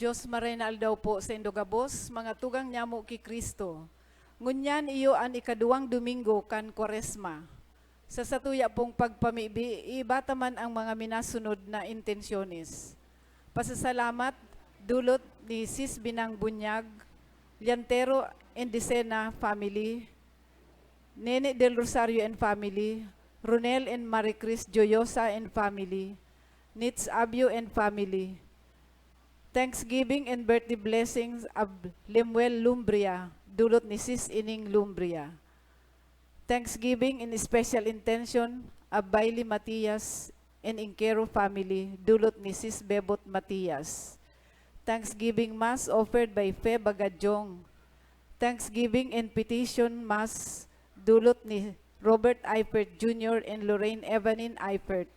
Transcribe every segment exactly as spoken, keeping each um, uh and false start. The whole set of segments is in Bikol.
Dios, maray na aldaw po saindo gabos, mga tugang nyamo ki Cristo. Ngunyan iyo an ikaduwang Domingo kan Kwaresma. Sa satuya pong pagpamibi, iiba ta man ang mga minasunod na intensyones. Pasasalamat, dulot ni Sis Binang Bunyag, Liantero and Decena family, Nene Del Rosario and family, Ronel and Maricris Joyosa and family, Nits Abyo and family. Thanksgiving and birthday blessings of Lemuel Lumbria, dulot ni Sis Ining Lumbria. Thanksgiving in special intention of Bailey Matias and Inquero family, dulot ni Sis Bebot Matias. Thanksgiving Mass offered by Fe Bagadjong. Thanksgiving and petition Mass, dulot ni Robert Eifert Junior and Lorraine Evelyn Eifert.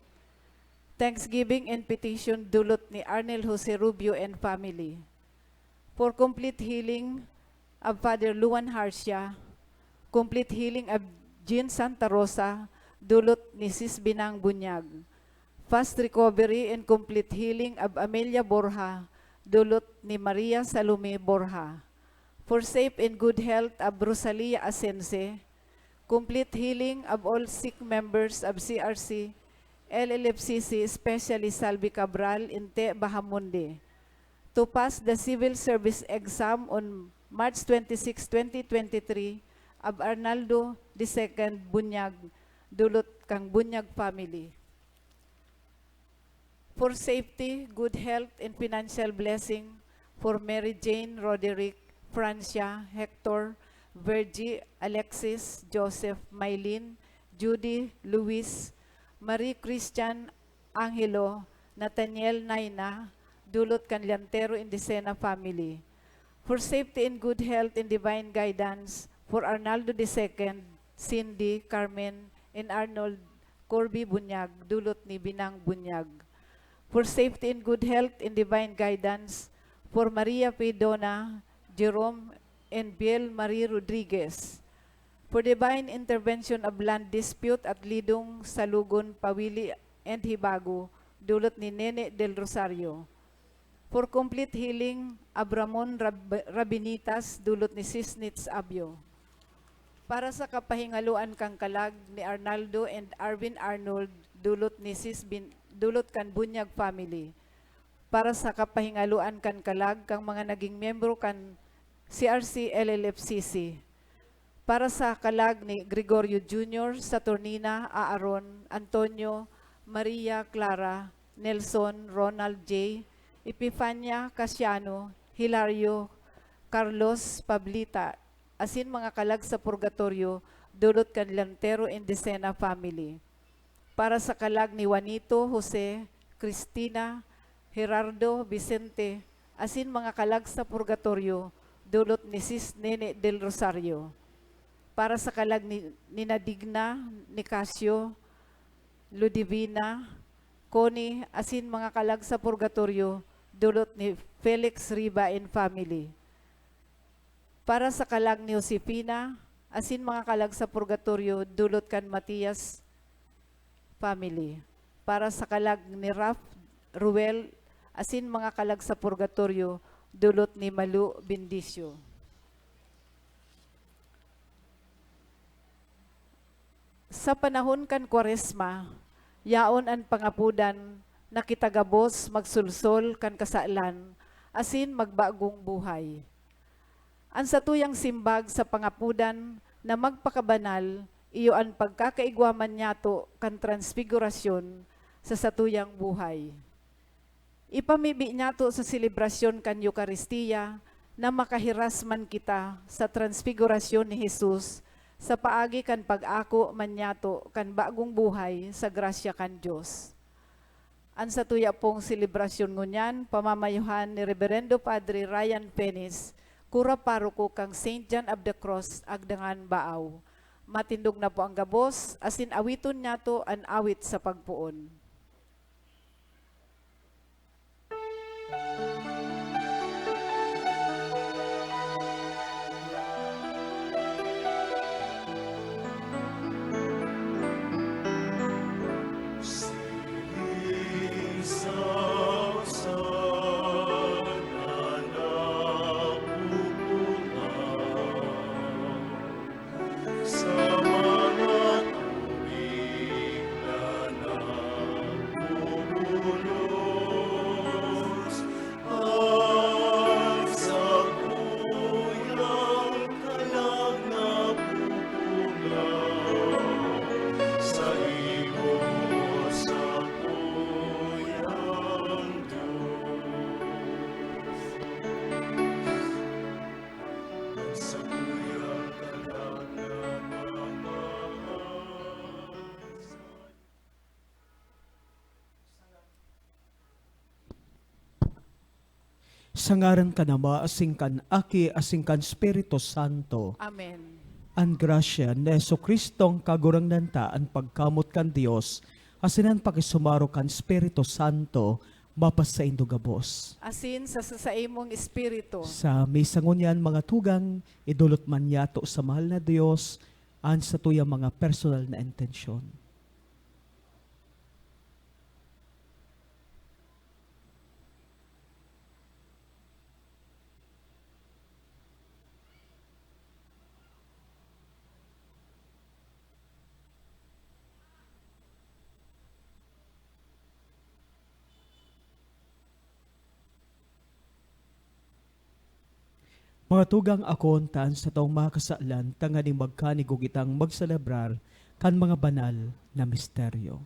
Thanksgiving and petition, dulot ni Arnel Jose Rubio and family. For complete healing of Father Luan Harcia, complete healing of Jean Santa Rosa, dulot ni Sis Binang Bunyag. Fast recovery and complete healing of Amelia Borja, dulot ni Maria Salome Borja. For safe and good health of Rosalia Asense, complete healing of all sick members of C R C, L L F C C, especially Salvi Cabral, Inte Bahamonde. To pass the civil service exam on March twenty-six, twenty twenty-three, of Arnaldo the Second Bunyag, dulot kan Bunyag family. For safety, good health, and financial blessing for Mary Jane, Roderick, Francia, Hector, Virgie, Alexis, Joseph, Mylene, Judy, Luis, Marie Christian, Angelo, Nathaniel, Naina, dulot kan Liantero and Decena family. For safety and good health and divine guidance for Arnaldo the Second, Cindy, Carmen, and Arnold Corby Bunyag, dulot ni Binang Bunyag. For safety and good health and divine guidance for Maria P. Dona, Jerome, and Biel Marie Rodriguez. For divine intervention of land dispute at Lidong, Salugon, Pawili, and Hibago, dulot ni Nene Del Rosario. For complete healing of Ramon Rab-, Rabinitas, dulot ni Sis Nits Abyo. Para sa kapahingaloan kan kalag ni Arnaldo and Arvin Arnold, dulot ni Sis Bin-, dulot kan Bunyag family. Para sa kapahingaloan kan kalag kan mga naging miyembro kan C R C L L F C C. Para sa kalag ni Gregorio Junior, Saturnina, Aaron, Antonio, Maria, Clara, Nelson, Ronald J, Epifania, Casiano, Hilario, Carlos, Pablita, asin mga kalag sa purgatoryo, dulot kan Lantero and Decena family. Para sa kalag ni Juanito, Jose, Cristina, Gerardo, Vicente, asin mga kalag sa purgatoryo, dulot ni Sis Nene del Rosario. Para sa kalag ni, ni Nadigna, Nicasio, Ludivina, Connie, asin mga kalag sa purgatoryo, dulot ni Felix Riba and family. Para sa kalag ni Josefina, asin mga kalag sa purgatoryo, dulot kan Matias family. Para sa kalag ni Raf, Ruel, asin mga kalag sa purgatoryo, dulot ni Malu Bendisio. Sa panahon kan Kwaresma, yaon an pangapodan na kita gabos magsolsol kan kasalan asin magbagong buhay. An satuyang simbag sa pangapodan na magpakabanal iyo an pagkakaigwa man nyato kan Transfigurasyon sa satuyang buhay. Ipamibi nyato sa selebrasyon kan Eukaristia na makahiras man kita sa Transfigurasyon ni Jesus sa paagi kan pag-ako man nyato kan bagong buhay sa grasya kan Dios. An satuya pong selebrasyon ngunyan, pamamayohan ni Reberendo Padre Ryan Penis, Kura Paroko kan Saint John of the Cross, Agdangan, Baao. Matindog na po ang gabos, asin awiton nyato an awit sa pagpoon. Sa ngaran kan Ama, asin kan Aki, asin kan Espiritu Santo. Amen. An grasya ni Jesu-Cristong Kagurangnan ta, an pagkamot kan Dios, asin an pakisumaro kan Espiritu Santo, mapasaindo gabos. Asin sa, sa saimong espiritu. Sa misa ngunyan, mga tugang, idolot man yato sa mahal na Dios an satuyang mga personal na intensyon. Mga tugang, akoon ta an satong mga kasalan tanganing magkanigog kitang magselebrar kan mga banal na misteryo.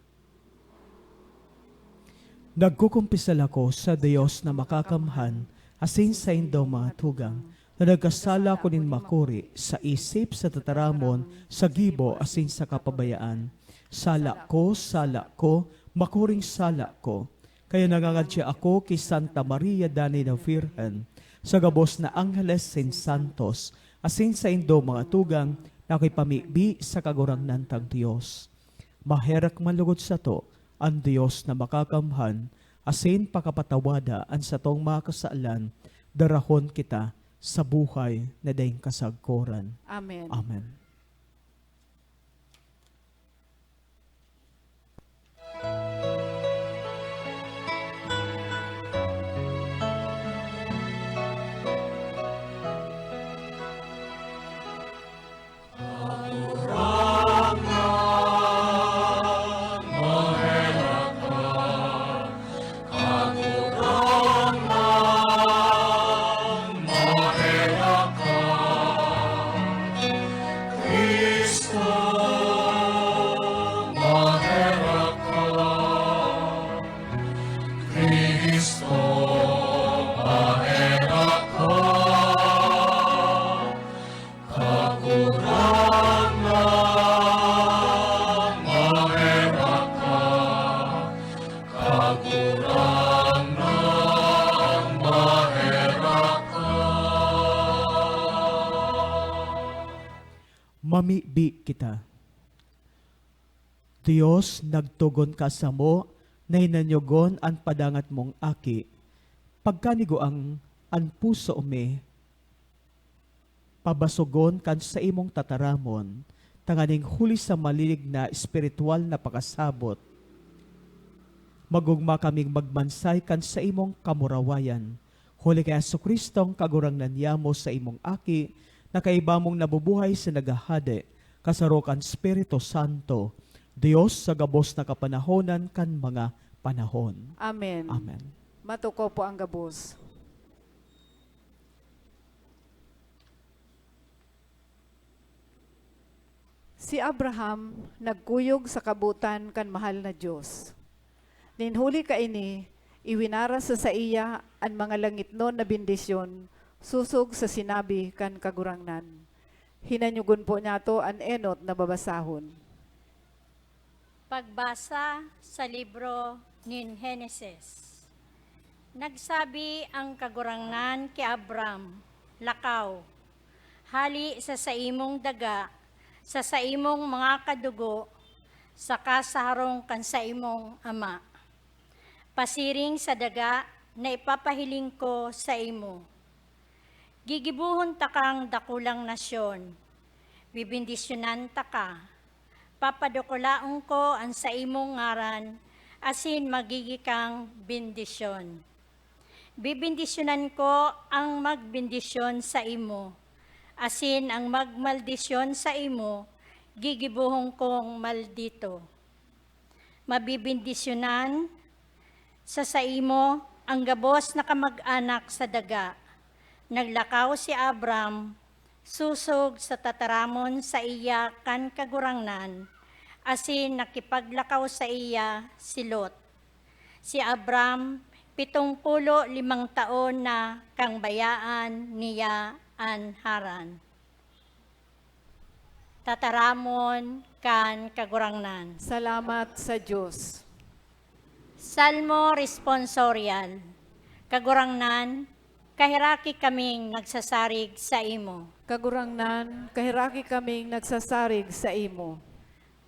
Nagkukumpisal ako sa Dios na makakamhan, asin saindo, mga tugang, na nagkasala ako nin makuri sa isip, sa tataramon, sa gibo, asin sa kapabayaan. Sala ko, sala ko, makuring sala ko. Kaya nangangadya ako ki Santa Maria, danay na Virgen, sa gabos na angheles asin santos, asin saindo, mga tugang, na akoy pamibi sa Kagurangnan tang Dios. Maherak man logod sato an Dios na makakamhan, asin pakapatawada an satong mga kasalan, darahon kita sa buhay na daing kasagkoran. Amen. Amen. Mamibi kita. Dios, nagtugon ka samo na hinanyogon an padangat mong Aki. Pagkanigoang an puso mi, pabasogon kan saimong tataramon, tanganing huli sa malilig na espiritual na pakasabot, magogma kaming magmansay kan saimong kamurawayan. Huli ki Jesu-Cristong Kagurangnan niyamo, saimong Aki, na kaiba mong nabubuhay sa naghahade, kasaro kan Espiritu Santo, Dios sa gabos na kapanahonan kan mga panahon. Amen. Amen. Matukaw po ang gabos. Si Abraham nagkuyog sa kabotan kan mahal na Dios. Nin huli kaini, iwinaras sa saiya an mga langitnon na bendisyon sosog sa sinabi kan Kagurangnan. Hinanyogon po niyato an enot na babasahon. Pagbasa sa libro nin Henesis. Nagsabi ang Kagurangnan ki Abram, "Lakaw, hale sa saimong daga, sa saimong mga kadugo, saka sa harong kan saimong ama, pasiring sa daga na ipapahiling ko saimo. Gigibohon takang dakulang nasyon, bebendisyonan taka, papadakulaon ko an saimong ngaran, asin magigin kang bendisyon. Bebendisyonan ko ang magbendisyon saimo, asin ang magmaldisyon saimo, gigibohon kong maldito. Mabebendisyonan sa saimo an gabos na kamag-anak sa daga." Naglakaw si Abram sosog sa tataramon saiya kan Kagurangnan, asin nakipaglakaw saiya si Lot. Si Abram, pitong pulo limang taon na kan bayaan niya an Haran. Tataramon kan Kagurangnan. Salamat sa Dios. Salmo Responsorial. Kagurangnan, kaheraki kaming nagsasarig saimo. Kagurangnan, kaheraki kaming nagsasarig saimo.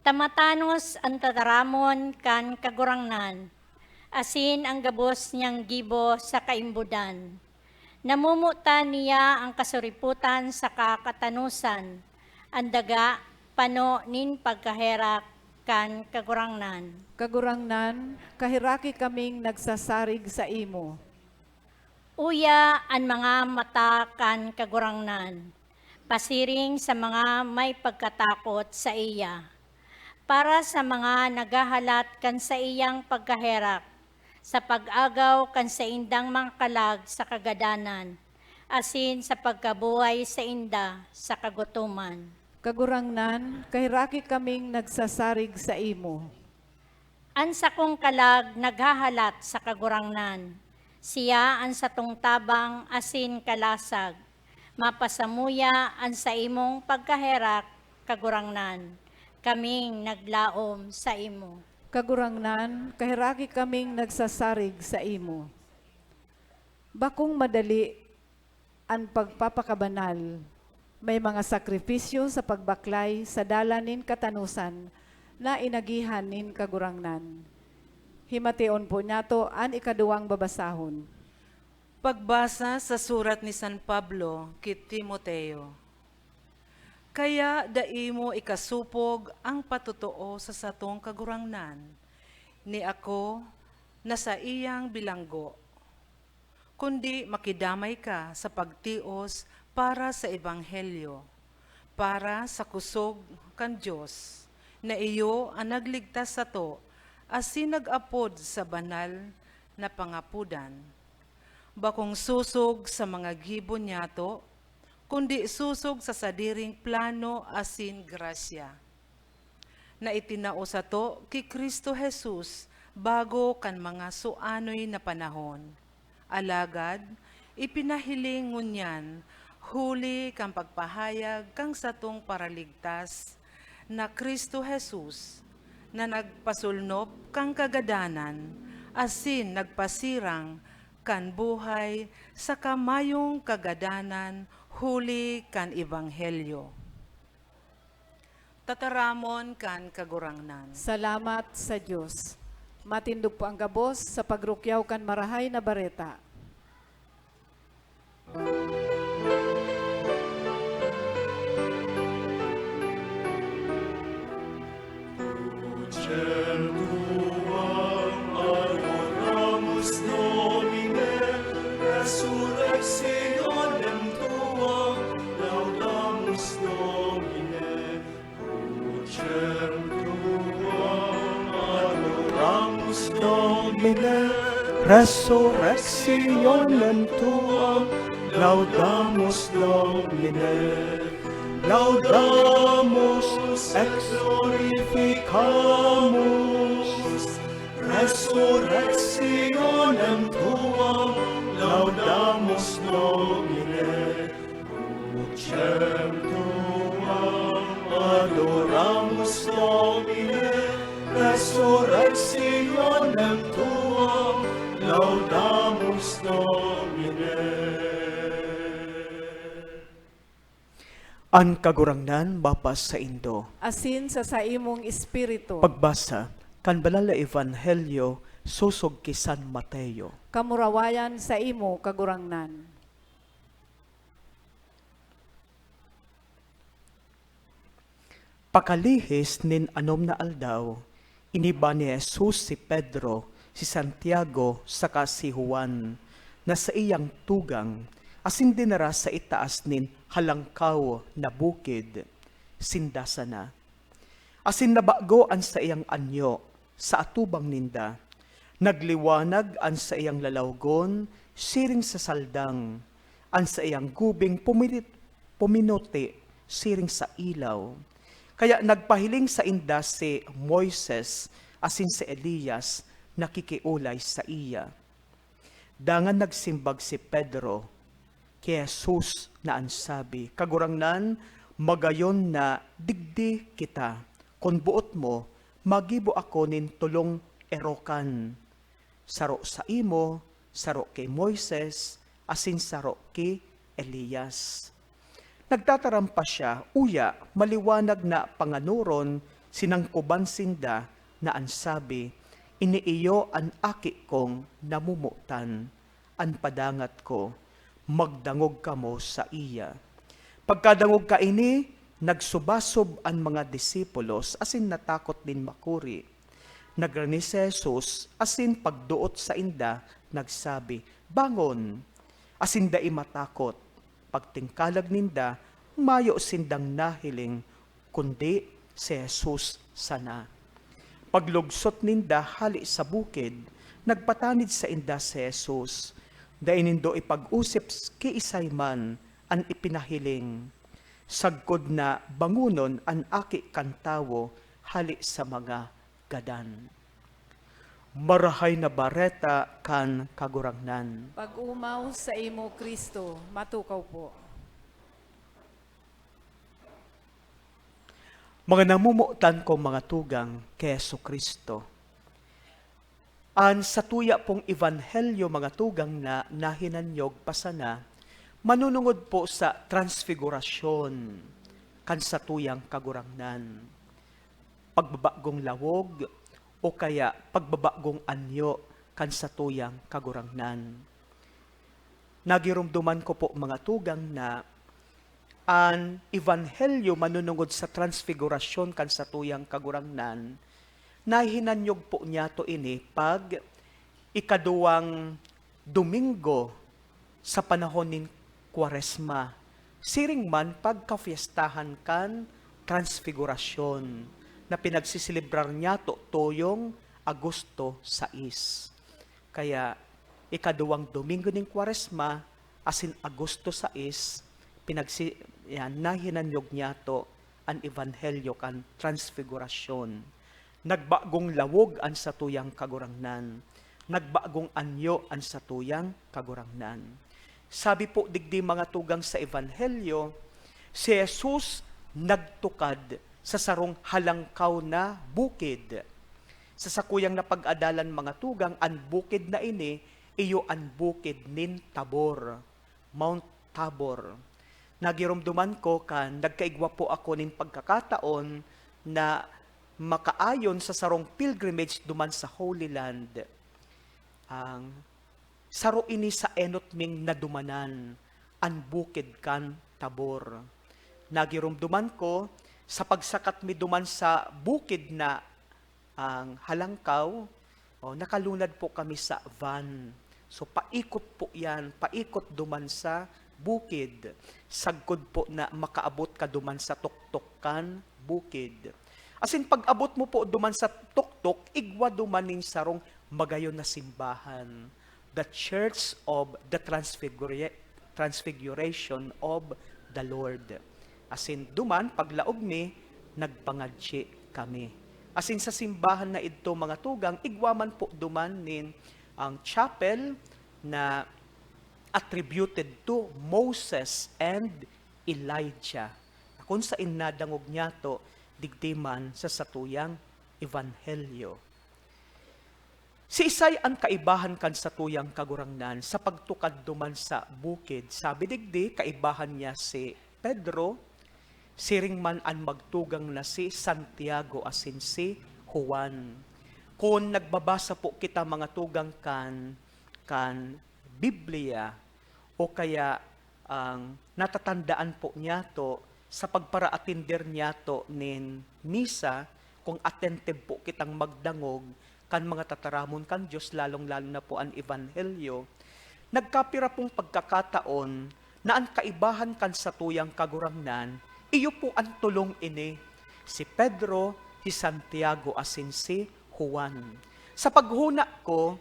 Ta matanos an tataramon kan Kagurangnan, asin an gabos niyang gibo sa kaimbodan. Namomotan niya an kasuripotan saka katanosan, an daga pano nin pagkaherak kan Kagurangnan. Kagurangnan, kaheraki kaming nagsasarig saimo. Uya an mga mata kan Kagurangnan, pasiring sa mga may pagkatakot saiya, para sa mga naghahalat kan saiyang pagkaherak, sa pag-agaw kan saindang mga kalag sa kagadanan, asin sa pagkabuhay sainda sa kagutoman. Kagurangnan, kaheraki kaming nagsasarig saimo. An sakong kalag naghahalat sa Kagurangnan. Siya an satong tabang asin kalasag. Mapasamuya an saimong pagkaherak, Kagurangnan. Kaming naglaom saimo. Kagurangnan, kaheraki kaming nagsasarig saimo. Bakong madali an pagpapakabanal. May mga sakripisyo sa pagbaklay sa dalan nin katanosan na inagihan nin Kagurangnan. Himateon po niyato an ikaduwang babasahon. Pagbasa sa surat ni San Pablo ki Timoteo. Kaya dai mo ikasopog ang patotoo sa satong Kagurangnan, ni ako na saiyang bilanggo, kundi makidamay ka sa pagtios para sa ebanghelyo, para sa kusog kan Dios, na iyo an nagligtas sato asin nag-apod sa banal na pangapodan. Bakong sosog sa mga gibo niyato, kundi sosog sa sadiring plano asin grasya, na itinao sato ki Cristo Jesus bago kan mga suanoy na panahon. Alagad ipinahiling ngunyan huli kan pagpahayag kan satong Paraligtas, na Cristo Jesus, na nagpasolnop kan kagadanan asin nagpasirang kan buhay saka mayong kagadanan huli kan ebanghelyo. Tataramon kan Kagurangnan. Salamat sa Dios. Matindog po ang gabos sa pagrukyaw kan Marahay na Bareta. Crucem tuam adoramus, Domine, resurrectionem tuam laudamus, Domine. Crucem tuam adoramus, Domine, resurrectionem tuam laudamus, Domine. Laudamus et glorificamus resurrectionem tuam, laudamus Domine. Crucem tuam adoramus, Domine, resurrectionem tuam, laudamus Domine. An Kagurangnan mapasaindo. Asin sa saimong espiritu. Pagbasa kan Banal na Ebanghelyo sosog ki San Mateo. Kamurawayan saimo, Kagurangnan. Pakalihis nin anom na aldaw, iniba ni Jesus si Pedro, si Santiago, saka si Juan, na saiyang tugang, asin dinara sa itaas nin halangkaw na bukid. Sinda sana. Asin nabago an saiyang anyo sa atubang ninda. Nagliwanag an saiyang lalawgon siring sa saldang, an saiyang gubing pumirit-, puminuti siring sa ilaw. Kaya nagpahiling sainda si Moises asin si Elias na kikiolay saiya. Dangan nagsimbag si Pedro ki Jesus na an sabi, "Kagurangnan, magayon na digdi kita. Kun boot mo, magibo ako nin tolong erokan, saro saimo, saro ki Moises, asin saro ki Elias. Nagtataram pa siya, uya, maliwanag na panganoron sinangkoban sinda na an sabi, "Ini iyo an Aki kong namomotan, an padangat ko, magdangog kamo saiya." Pagkadangog kaini, nagsubasob an mga disipulos asin natakot nin makuri. Nagrani si Jesus asin pagdoot sainda, nagsabi, "Bangon, asin dai matakot." Pagtingkalag ninda, mayo sindang nahiling, kundi si Jesus sana. Paglugsot ninda hale sa bukid, nagpatanid sainda si Jesus. Dai nindo ipag-osip kiisay man an ipinahiling, sagkod na bangonon an Aki kan Tawo hale sa mga gadan. Marahay na Bareta kan Kagurangnan. Pag-omaw saimo, Cristo. Matukaw po. Mga namomotan kong mga tugang ki Jesu-Cristo, an satuya pong ebanghelyo, mga tugang, na nahinanyog pa sana manunungod po sa transfigurasyon kan satuyang Kagurangnan, pagbabagong lawog, o kaya pagbabagong anyo kan satuyang Kagurangnan. Nagiromdoman ko po, mga tugang, na an ebanghelyo manunungod sa transfigurasyon kan satuyang Kagurangnan, nahinanyog po niyato ini pag ikaduwang Domingo sa panahon nin Kwaresma, siring man pagkafyestahan kan Transfigurasyon na pinagsiselebrar niyato toyong Agosto sais. Kaya, ikaduwang Domingo nin Kwaresma, asin Agosto sais, pinagsi-, yan, nahinanyog niyato an ebanghelyo kan Transfigurasyon. Nagbagong lawog an satuyang Kagurangnan. Nagbagong anyo an satuyang Kagurangnan. Sabi po digdi, mga tugang, sa Ebanghelyo, si Jesus nagtukad sa sarong halangkaw na bukid. Sa sakuyang napag-adalan, mga tugang, an bukid na ini, iyo an bukid nin Tabor, Mount Tabor. Nagiromdoman ko kan nagkaigwa po ako nin pagkakataon na makaayon sa sarong pilgrimage duman sa Holy Land. Ang saro ini sa enot ming nadumanan, an bukid kan Tabor. Nagiromdoman ko, sa pagsakat mi duman sa bukid na ang halangkaw, o, nakalunad po kami sa van. So, paikot po yan, paikot duman sa bukid. Sagkod po na makaabot ka duman sa tuktok kan bukid. Asin pag-abot mo po duman sa tuktok, igwa duman nin sarong magayon na simbahan, the Church of the Transfigura-, Transfiguration of the Lord. Asin duman, paglaog mi, nagpangadyi kami. Asin sa simbahan na idto, mga tugang, igwa man po duman nin ang chapel na attributed to Moses and Elijah, na kun saen nadangog niyato digdi man sa satuyang ebanghelyo. Siisay an kaibahan kan satuyang Kagurangnan sa pagtukad duman sa bukid? Sabi digdi, kaibahan niya si Pedro, siring man an magtugang na si Santiago asin si Juan. Kun nagbabasa po kita, mga tugang, kan, kan Biblia, o kaya ang natatandaan po niyato sa pagparaatender niyato nin misa, kung attentive po kitang magdangog kan mga tataramon kan Dios, lalong-lalo na po an Ebanghelyo, nagkapira pong pagkakataon na an kaibahan kan satuyang Kagurangnan, iyo po an tolong ini, si Pedro, si Santiago, asin si Juan. Sa paghuna ko,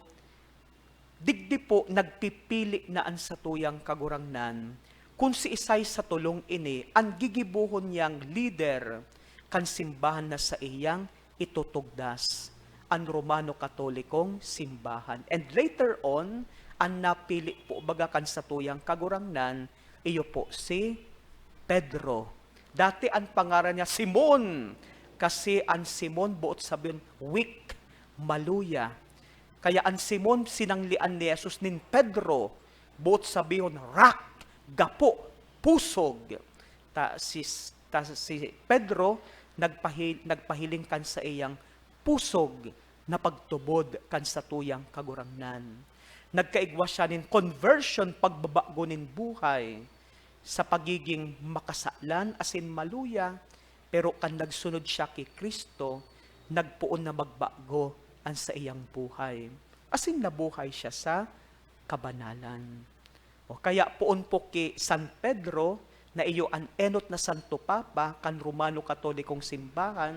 digdi po nagpipili na an satuyang Kagurangnan kun siisay sa tolong ini an gigibohon niyang lider kan simbahan na saiyang itutugdas, an Romano Katolikong Simbahan. And later on, an napili po baga kan satuyang Kagurangnan, iyo po si Pedro. Dati an pangaran niya Simon, kasi an Simon, boot sabihon, weak, maluya. Kaya an Simon, sinanglian ni Jesus nin Pedro, Boot sabihon, rock, gapo, pusog. Ta si, ta si Pedro nagpahi-, nagpahiling kan saiyang pusog na pagtubod kan satuyang Kagurangnan. Nagkaigwa siya nin conversion, pagbabago nin buhay, sa pagiging makasalan asin maluya, pero kan nagsunod siya ki Cristo, nagpoon na magbago an saiyang buhay. Asin nabuhay siya sa kabanalan. O kaya poon po ki San Pedro, na iyo an enot na Santo Papa kan Romano Katolikong Simbahan.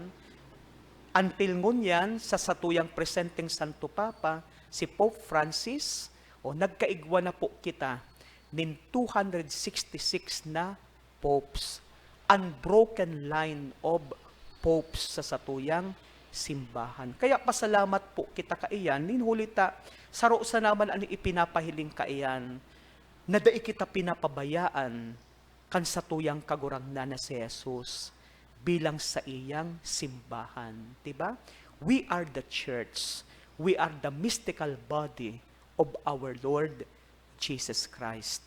Until ngunyan, sa satuyang presenteng Santo Papa, si Pope Francis, o nagkaigwa na po kita nin two hundred sixty-six na popes, unbroken line of popes sa satuyang simbahan. Kaya pasalamat po kita kaiyan, nin huli ta, saro sa naman an ipinapahiling kaiyan, na dai kita pinapabayaan kan satuyang Kagurangnan na si Jesus bilang saiyang simbahan, di ba? We are the church. We are the mystical body of our Lord Jesus Christ.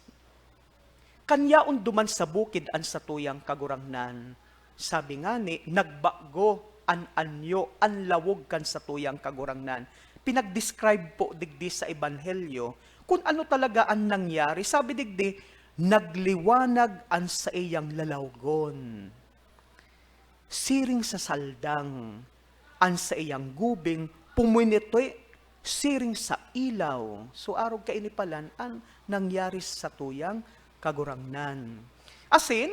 Kan yaon duman sa bukid an satuyang Kagurangnan, sabi ngani, nagbago an anyo, an lawog kan satuyang Kagurangnan. Pinag-describe po digdi sa Ebanghelyo kun ano talaga an nangyari. Sabi digdi, "Nagliwanag an saiyang lalawgon. Siring sa saldang, an saiyang gubing puminiti siring sa ilaw." So, arog kaini palan an nangyari sa satuyang Kagurangnan. Asin,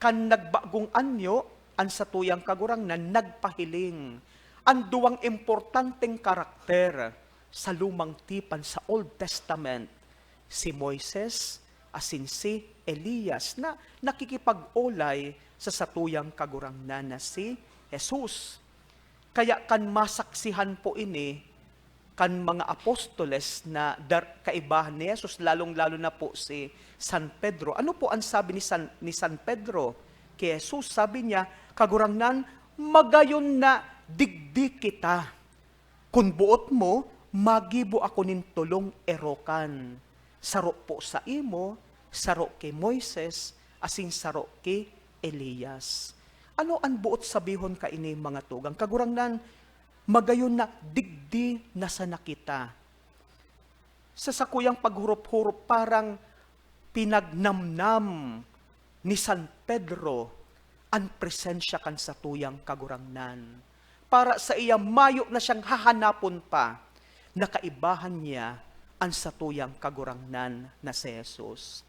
kan nagbagong anyo, an satuyang Kagurangnan nagpahiling. An duwang importanteng karakter sa Lumang Tipan, sa Old Testament, si Moises asin si Elias, na nakikipag-olay sa satuyang Kagurangnan na si Jesus. Kaya kan masaksihan po ini kan mga apostoles na dar-, kaibahan ni Jesus, lalong-lalo na po si San Pedro. Ano po ang sabi ni San, ni San Pedro ki Jesus? Sabi niya, "Kagurangnan, magayon na digdi kita. Kun boot mo, magibo ako nin tolong erokan. Saro po saimo, saro ki Moises, asin saro ki Elias." Ano an boot sabihon kaini, mga tugang? "Kagurangnan, magayon na digdi na sana kita." Sa sakuyang paghurop-hurop, parang pinagnamnam ni San Pedro an presensya kan satuyang Kagurangnan. Para saiya, mayo na siyang hahanapon pa na kaibahan niya an satuyang Kagurangnan na si Jesus.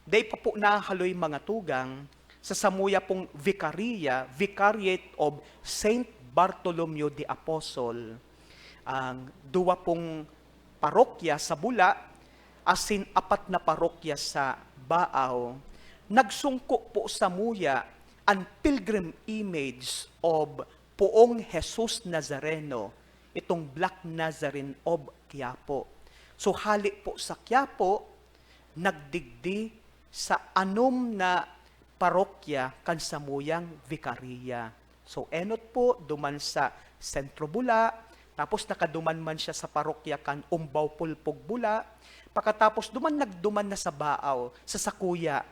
Dai pa po nahaloy, mga tugang, sa samuya pong Vicaria, Vicariate of Saint Bartholomew the Apostle. Ang duwa pong parokya sa Bula asin apat na parokya sa Baao, nagsungko po samuya an pilgrim image of Poong Jesus Nazareno, itong Black Nazarene of Quiapo. So, hale po sa Quiapo, nagdigdi sa anom na parokya kan samuyang vikarya. So, enot po duman sa Sentro Bula, tapos nakaduman man siya sa parokya kan Umbao Pulpog Bula, pakatapos duman nagduman na sa Baao, sa sakuya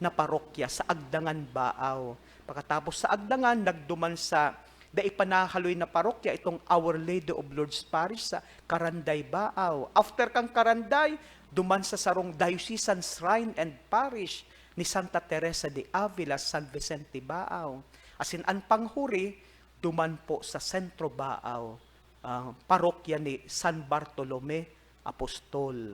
na parokya, sa Agdangan Baao. Pakatapos sa Agdangan, nagduman sa dai pa nahaloy na parokya, itong Our Lady of Lourdes Parish sa Karanday Baao. After kan Karanday, duman sa sarong diocesan shrine and parish ni Santa Teresa de Avila, San Vicente Baao. Asin an panghuri, duman po sa Sentro Baao, ah, parokya ni San Bartolome Apostol.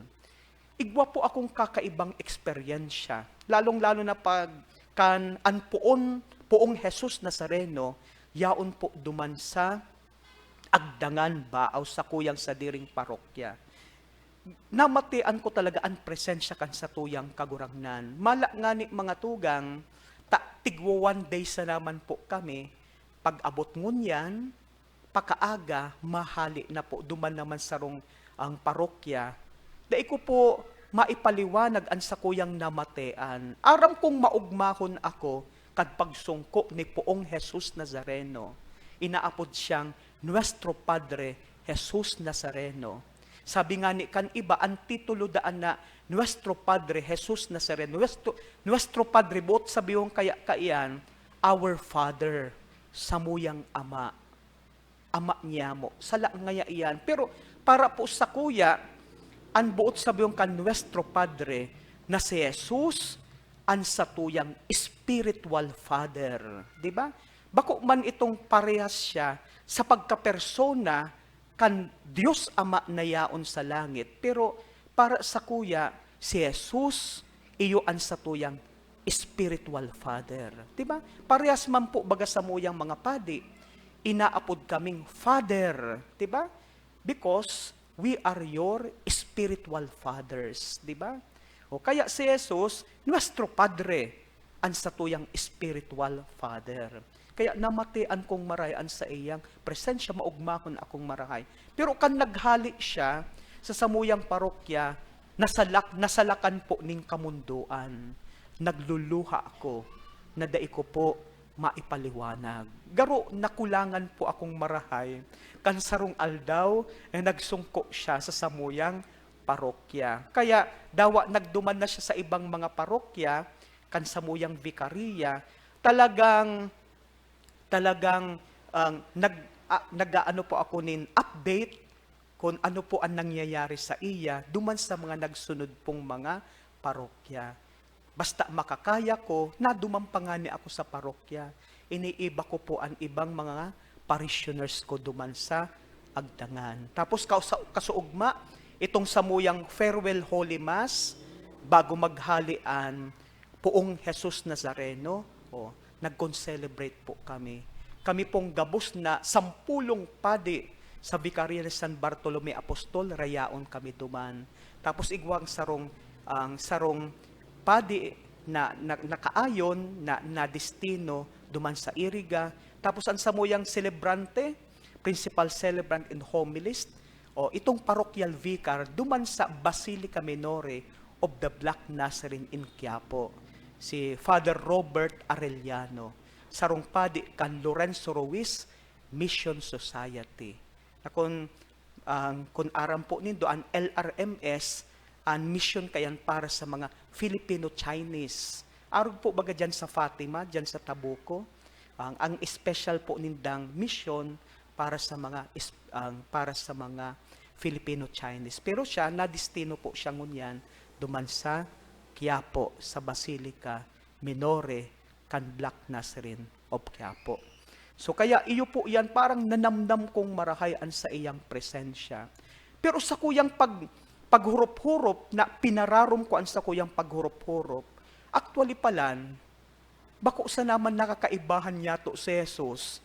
Igwa po akong kakaibang eksperyensya, lalong-lalo na pag kan an poon, poong Jesus Nazareno, yaon po duman sa Agdangan, Baao, sakuyang sadiring parokya. Namatian ko talaga an presensya kan satuyang Kagurangnan. Mala ngani, mga tugang, ta tigwa one day sana man po kami, pag-abot ngunyan, pakaaga, mahale na po, duman naman sarong ang parokya. Dai ko po maipaliwanag an sakuyang namatian. Aram kong maogmahon ako kan pagsungko ni poong Jesus Nazareno. Inaapod siyang Nuestro Padre Jesus Nazareno. Sabi nga ni kan iba, an titulo daan na Nuestro Padre, Jesus Nazareno. Nuestro, Nuestro Padre, boot sabihon kaya kaiyan, our Father, samuyang Ama. Ama niyamo. Sala ngaya iyan. Pero para po sakuya, an boot sabihon kan Nuestro Padre na si Jesus an satuyang spiritual father. Di ba? Bako man itong parehas siya sa pagkapersona kan Dios Ama na yaon sa langit. Pero para sakuya, si Jesus, iyo an satuyang spiritual father. Di ba? Parehas man po baga samuyang mga padi, inaapod kaming father. Di ba? Because we are your spiritual fathers. Di ba? O kaya si Jesus, nuestro Padre, an satuyang spiritual father. Kaya namatian kong marahay an saiyang presensya, maugmahon akong marahay. Pero kan naghali siya sa samuyang parokya, nasalak-, nasalakan po nin kamundoan. Nagluluha ako na dai ko po maipaliwanag. Garo, nakulangan po akong marahay. Kan sarong aldaw, eh, nagsungko siya sa samuyang parokya. Kaya dawa nagduman na siya sa ibang mga parokya, kan samuyang vicaria. Talagang, talagang, ang nag-, ah, nag-aano po ako nin update kung ano po ang nangyayari sa iya duman sa mga nagsunod pong mga parokya. Basta makakaya ko, naduman pa ngani ako sa parokya. Iniiba ko po an ibang mga parishioners ko duman sa Agdangan. Tapos kausa-, kasuugma, itong samuyang farewell Holy Mass, bago maghali an poong Jesus Nazareno, o, nag-concelebrate po kami. Kami pong gabos na sampulong padi sa Vicaria ni San Bartolome Apostol, rayaon kami duman. Tapos igwa ang sarong, ang sarong padi na, na nakaayon na, na destino duman sa Iriga. Tapos ang samuyang selebrante, principal celebrant and homilist, o itong parochial vicar, duman sa Basilica Minore of the Black Nazarene in Quiapo, si Father Robert Arellano, sarong padi kan Lorenzo Ruiz Mission Society. Na kun, ang, kun aram po nindo, an L R M S, an mission kayan para sa mga Filipino-Chinese. Arog po baga dyan sa Fatima, dyan sa Tabuco. Ang, ang special po nindang mission para sa mga is-, ang, para sa mga Filipino-Chinese. Pero siya, nadestino po siya ngunyan duman sa Quiapo, sa Basilica Minore kan Black Nazarene of Quiapo. So, kaya iyo po yan, parang nanamnam kong marahay an saiyang presensya. Pero sakuyang pag-, paghurop-hurop na pinararom ko an sakuyang paghurop-hurop, actually palan, bako sana man nakakaibahan niyato si Jesus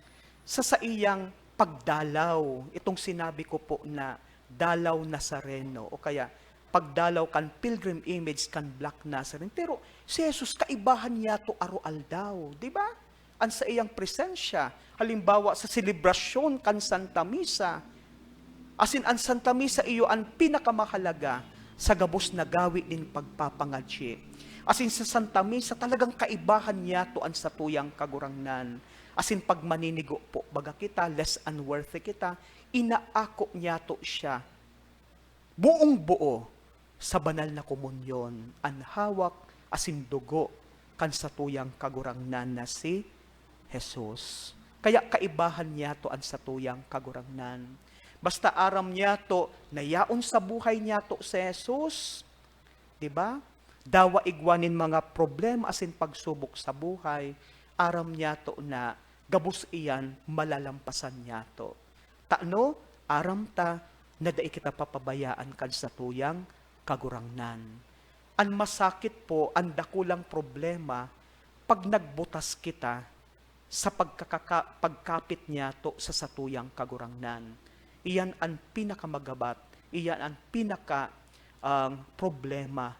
sa saiyang pagdalaw, itong sinabi ko po na dalaw Nazareno, o kaya pagdalaw kan pilgrim image kan Black Nazarene. Pero si Jesus, kaibahan niyato aroaldaw, di ba? An saiyang presensya, halimbawa sa selebrasyon kan Santa Misa, asin an Santa Misa iyo an pinakamahalaga sa gabos na gawi nin pagpapangadyi. Asin sa Santa Misa, talagang kaibahan niyato an satuyang Kagurangnan. Asin pag maninigo po baga kita, less unworthy kita, inaako niyato siya buong-buo sa banal na komunyon, an hawak asin dugo kan satuyang Kagurangnan na si Jesus. Kaya kaibahan niyato an satuyang Kagurangnan. Basta aram niyato na yaon sa buhay niyato si Jesus, di ba? Dawa igwa nin mga problema asin pagsubok sa buhay, aram niyato na gabos iyan malalampasan niyato. Tano, aram ta na dai kita papabayaan kan satuyang Kagurangnan. An masakit po, an dakulang problema, pag nagbutas kita sa pagkakaka-, pagkapit niyato sa satuyang Kagurangnan. Iyan an pinakamagabat, iyan an pinaka, ang problema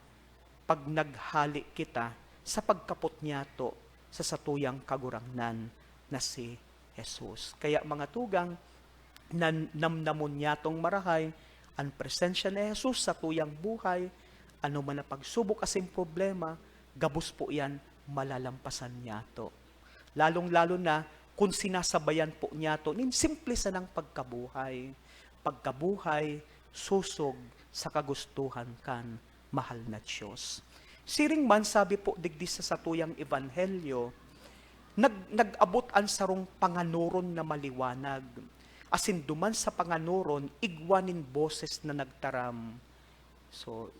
pag naghali kita sa pagkapot niyato sa satuyang Kagurangnan na si Jesus. Kaya, mga tugang, nan-, namnamon niyatong marahay an presensya ni Jesus sa tuyang buhay, ano man na pagsubok asin problema, gabos po iyan malalampasan niyato. Lalong-lalo na kun sinasabayan po niyato nin simple sanang pagkabuhay. Pagkabuhay sosog sa kagustuhan kan mahal na Dios. Siring man, sabi po digdi sa satuyang ebanghelyo, nag-, nag-abot an sarong panganoron na maliwanag, asin duman sa panganoron, igwa nin boses na nagtaram. So,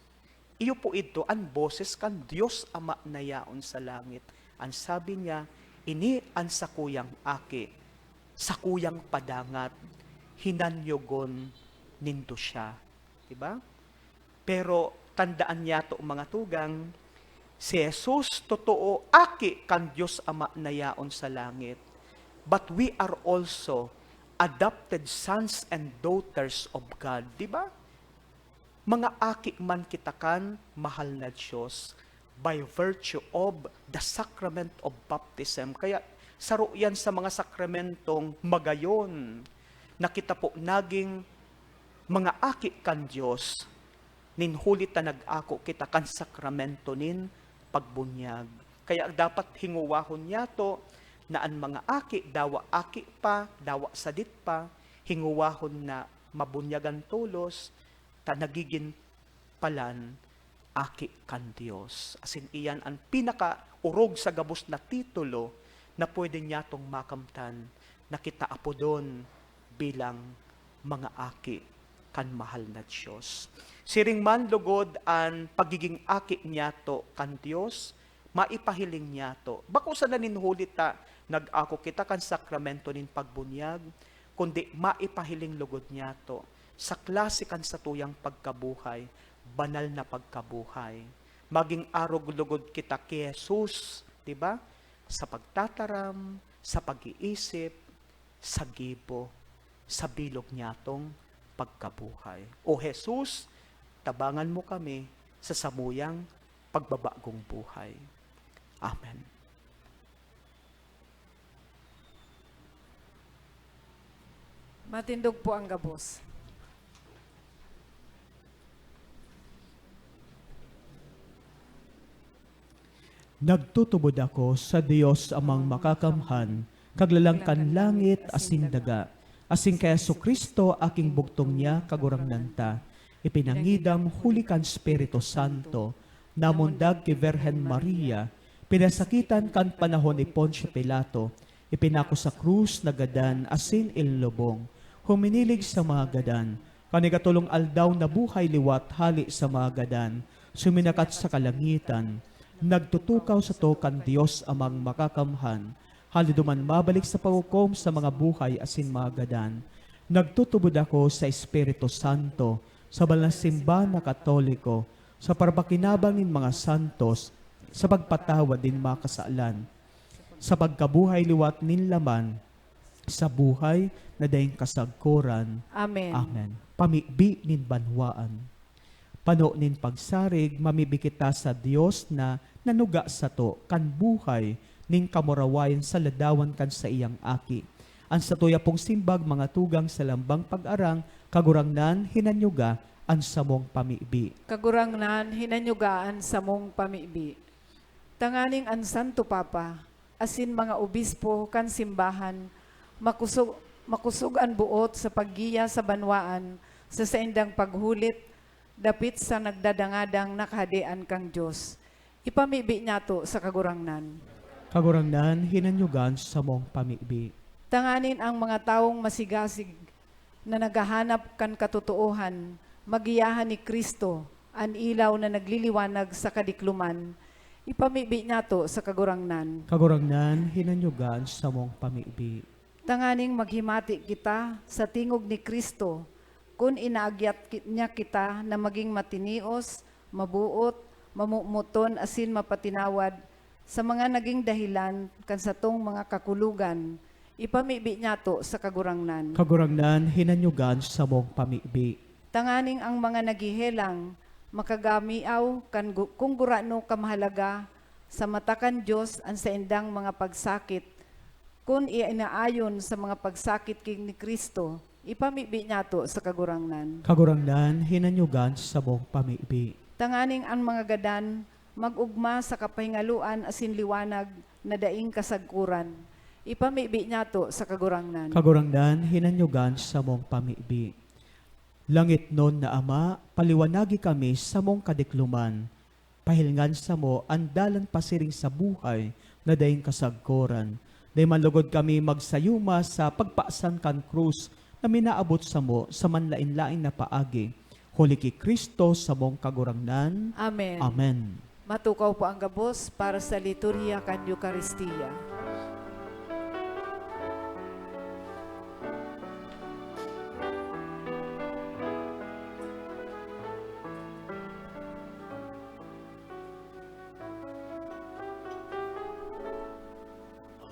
iyo po idto an boses kan Dios Ama na yaon sa langit. An sabi niya, "Ini an sakuyang Aki, sakuyang padangat, hinanyogon nindo siya." Di ba? Pero tandaan niyato, mga tugang, si Jesus, totoo, Aki kan Dios Ama na yaon sa langit. But we are also adopted sons and daughters of God. Di ba? Mga aki man kita kan mahal na Dios by virtue of the sacrament of baptism. Kaya saro yan sa mga sakramentong magayon na kita po naging mga aki kan Dios, nin huli ta nag-ako kita kan sakramento nin pagbunyag. Kaya dapat hingowahon niyato na an mga aki, dawa aki pa, dawa sadit pa, hingowahon na mabunyagan tolos, ta nagigin palan aki kan Dios. Asin iyan an pinakaorog sa gabos na titulo na pwede niyatong makamtan na kita apodon bilang mga aki kan mahal na Dios. Siring man lugod an pagiging aki niyato kan Dios, maipahiling niyato. Bako sana nin huli ta nag-ako kita kan sakramento nin pagbunyag, kundi maipahiling lugod niyato sa klase kan satuyang pagkabuhay, banal na pagkabuhay. Maging arog lugod kita ki Jesus, di ba? Sa pagtataram, sa pag-iisip, sa gibo, sa bilog niyatong pagkabuhay. O Jesus, tabangan mo kami sa samuyang pagbabagong buhay. Amen. Matindog po ang gabos. Nagtutubod ako sa Dios Amang Makakamhan, Kaglalang kan langit asin daga, asin kay Jesu-Cristo, aking bugtong niya, Kagurangnan ta, ipinangidam huli kan Espiritu Santo, namundag ki Birhen Maria, pinasakitan kan panahon ni Poncio Pilato, ipinako sa krus, nagadan, asin inlubong, huminilig sa mga gadan, kan ikatolong aldaw nabuhay liwat hale sa mga gadan, suminakat sa kalangitan, nagtutukaw sato kan Dios Amang Makakamhan, hale duman mabalik sa paghukom sa mga buhay asin mga gadan. Nagtutubod ako sa Espiritu Santo, sa banal na simbahan na Katoliko, sa parapakinabang nin mga santos, sa pagpatawad nin mga kasalan, sa pagkabuhay liwat nin laman, sa buhay na daing kasagkoran. Amen. Amen. Pamibi nin banwaan. Pano nin pagsarig, mamibi kita sa Dios na nanuga sato kan buhay nin kamurawayan sa ladawan kan saiyang Aki. An satuya pong simbag, mga tugang, sa lambang pag-arang, Kagurangnan, hinanyuga an samong pamibi. Kagurangnan, hinanyuga an samong pamibi. Tanganing an Santo Papa asin mga obispo kan simbahan, makusog, makosog an boot sa paggiya sa banwaan sa saindang paghulit dapit sa nagdadangadang na Kahadean kan Dios. Ipamibi niyato sa Kagurangnan. Kagurangnan, hinanyugan samong pamibi. Tanganing an mga tawong masigasig na naghahanap kan katotoohan, magiyahan ni Cristo, an ilaw na nagliliwanag sa kadikloman, ipamibi niyato sa Kagurangnan. Kagurangnan, hinanyugan samong pamibi. Tanganing maghimati kita sa tingog ni Cristo, kun inaagyat ki-, niya kita na maging matinios, maboot, mamomoton, asin mapatinawad sa mga naging dahelan kan satong mga kakulogan, ipamibi niyato sa Kagurangnan. Kagurangnan, hinanyugan samong pamibi. Tanganing ang mga naghehelang makagamiaw kan gu-, kung gurano kamahalaga sa mata kan Dios an saindang mga pagsakit, kun inaayon sa mga pagsakit ki ni Cristo, ipamibi niyato sa Kagurangnan. Kagurangnan, hinanyugan samong pamibi. Tanganing an mga gadan mag-ogma sa kapahingaloan asin liwanag na daing kasagkoran, ipamibi niyato sa Kagurangnan. Kagurangnan, hinanyugan samong pamibi. Langitnon na Ama, paliwanagi kami samong kadikloman. Pahilingan samo an dalan pasiring sa buhay na daing kasagkoran. Dai man lugod kami magsayuma sa pagpasan kan krus na minaabot samo sa manlaen-laen na paagi. Huli ki Cristo samong Kagurangnan. Amen. Amen. Matukaw po ang gabos para sa liturhiya kan Eukaristia.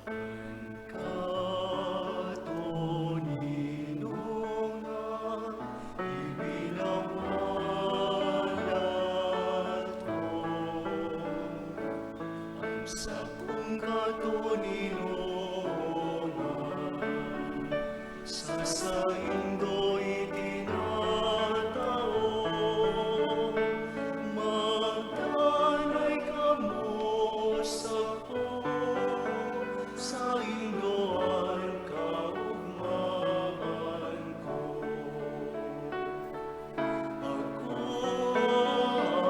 An katoninongan ibinabalat ko, an sakong katoninongan sa saindo itinatao. Magdanay kamo sako, saindo an kaogmahan ko. Ako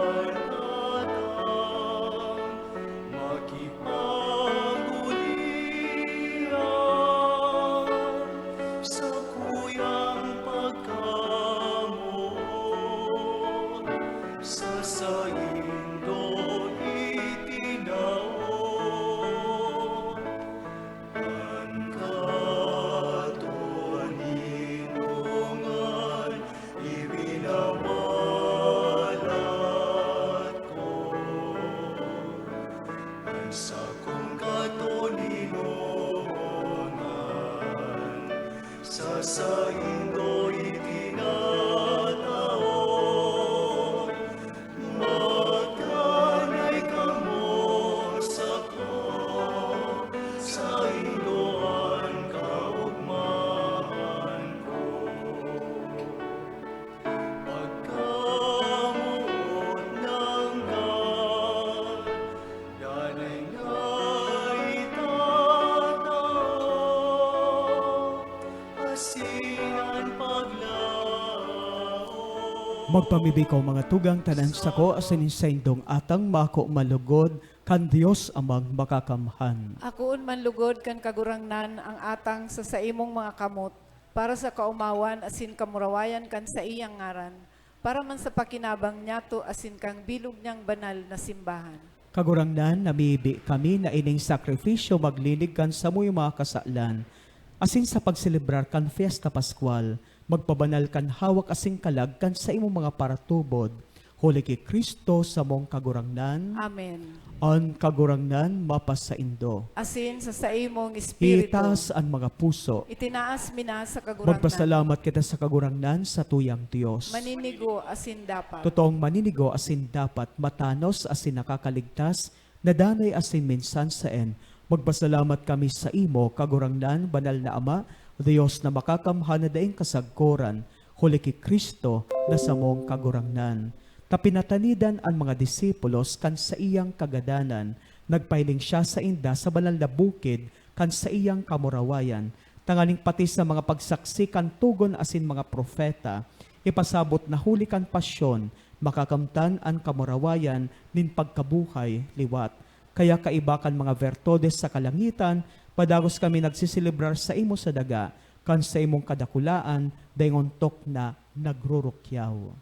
an atang makipaghulihan, sakuyang pagkamoot sa saindo itinao. An katoninongan ibinabalat ko, an sakong katoninongan sa saindo itinatao. Magdanay kamo sako, saindo an kaogmahan ko. Pagkamoot nanggad, danay na itatao, asin an paglaom. Magpamibi ko, mga tugang, ta an sako asin an saindong atang mako manlugod kan Dios Amang Makakamhan. Akoon manlugod kan Kagurangnan an atang sa saimong mga kamot, para sa kaomawan asin kamurawayan kan saiyang ngaran, para man sa pakinabang niyato asin kan bilog niyang banal na simbahan. Kagurangnan, namibi kami na ining sakrifisyo maglinig kan samuyang mga kasalan, asin sa pagselebrar kan Fiesta Pascual, magpabanal kan hawak asin kalag kan saimong mga paratubod, huli ki Cristo samong Kagurangnan. Amen. An Kagurangnan mapasaindo. Asin sa saimong espiritu. Itaas an mga puso. Itinaas mi na sa Kagurangnan. Magpasalamat kita sa Kagurangnan, satuyang Dios. Maninigo asin dapat. Totoong maninigo asin dapat, matanos asin nakakaligtas, na danay asin minsan saen. Magpasalamat kami saimo, Kagurangnan, Banal na Ama, Dios na makakamhan na daing kasagkoran, huli ki Cristo na samong Kagurangnan. Ta pinatanidan an mga disipulos kan saiyang kagadanan, nagpahiling siya sainda sa banal na bukid kan saiyang kamurawayan, tanganing pati sa mga pagsaksi kan togon asin mga propeta, ipasabot na huli kan pasyon, makakamtan an kamurawayan nin pagkabuhay liwat. Kaya kaiba kan mga Vertodes sa kalangitan, padagos kami nagseselebrar saimo sa daga, kan saimong kadakulaan, dai ontok na nagrurukyaw.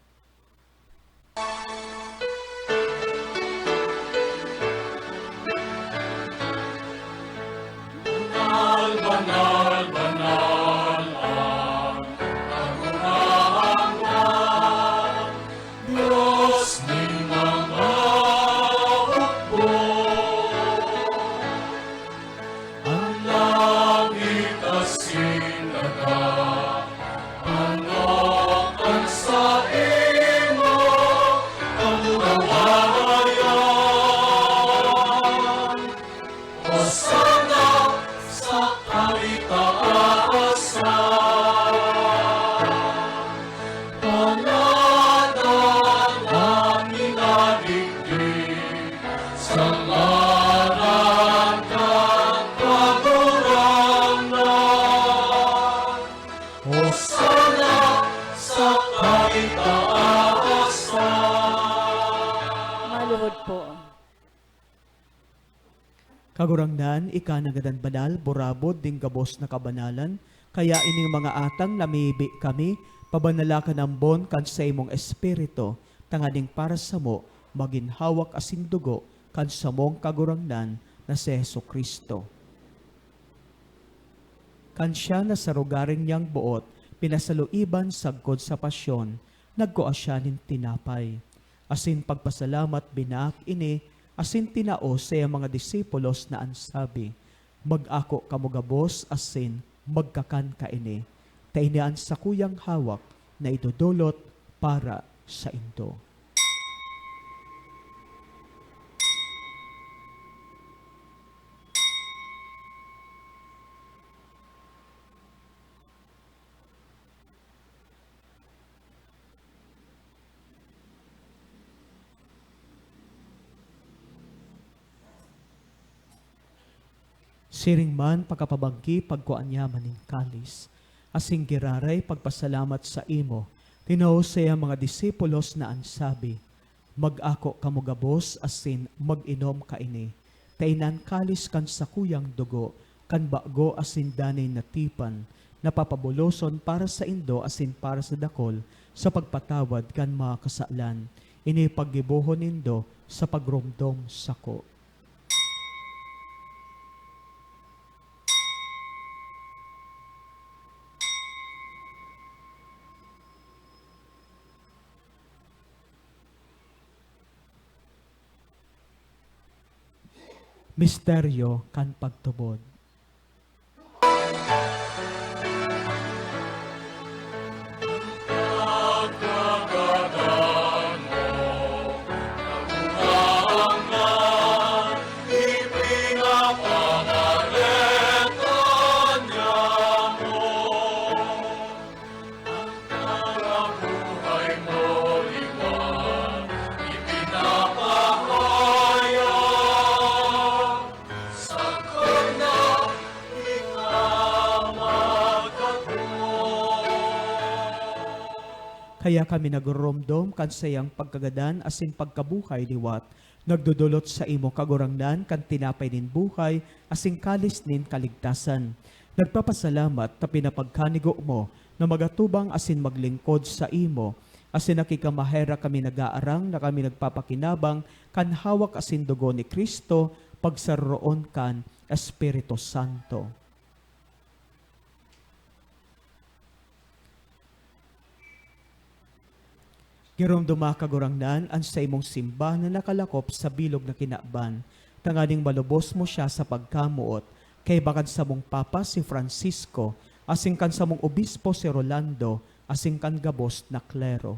Banal, banal, banal ang Kagurangnan, Dios nin mga hukbo. An langit asin daga, ano an saimo po. Kagurangnan, ika na ngadan banal, burabod nin gabos na kabanalan, kaya ining mga atang namibi kami, pabanala kan ambon kan saimong Espiritu, tanganing para samo magin hawak asin dugo kan samong Kagurangnan na si Jesu-Cristo. Kan siya na sa rogaring niyang boot pinasaluiban sagkod sa pasyon, nagkua siya nin tinapay. Asin pagpasalamat, binaak ini, asin tinao sa iyang mga disipulos na an sabi, "Mag-ako kamo gabos asin magkakan kaini, ta ini an sakuyang hawak na idodolot para saindo." Siring man, pakapabanggi, pagkua niya man nin kalis, asin giraray pagpasalamat saimo, tinao sa iyang mga disipulos na an sabi, "Mag-ako kamo gabos asin mag-inom kaini, ta ini an kalis kan sakuyang dugo, kan bago asin danay na tipan, na papabuloson para saindo asin para sa dakol sa pagpatawad kan mga kasalan. Ini paggibohon nindo sa pagromdom sako." Misteryo kan pagtubod. Kaya kami nagroromdom kan saiyang pagkagadan asin pagkabuhay liwat, nagdodolot saimo, Kagurangnan, kan tinapay nin buhay asin kalis nin kaligtasan. Nagpapasalamat ta pinapagkanigo mo na magatubang asin maglingkod saimo, asin nakikamaherak kami nag-aarang na kami nagpapakinabang kan hawak asin dugo ni Cristo, pagsaroroon kan Espiritu Santo. Giromdoma, Kagurangnan, an saimong simbahan na nakalakop sa bilog na kinaban, tanganing malubos mo siya sa pagkamoot, kaiba kan samong Papa, si Francisco, asin kan samong Obispo, si Rolando, asin kan gabos na klero.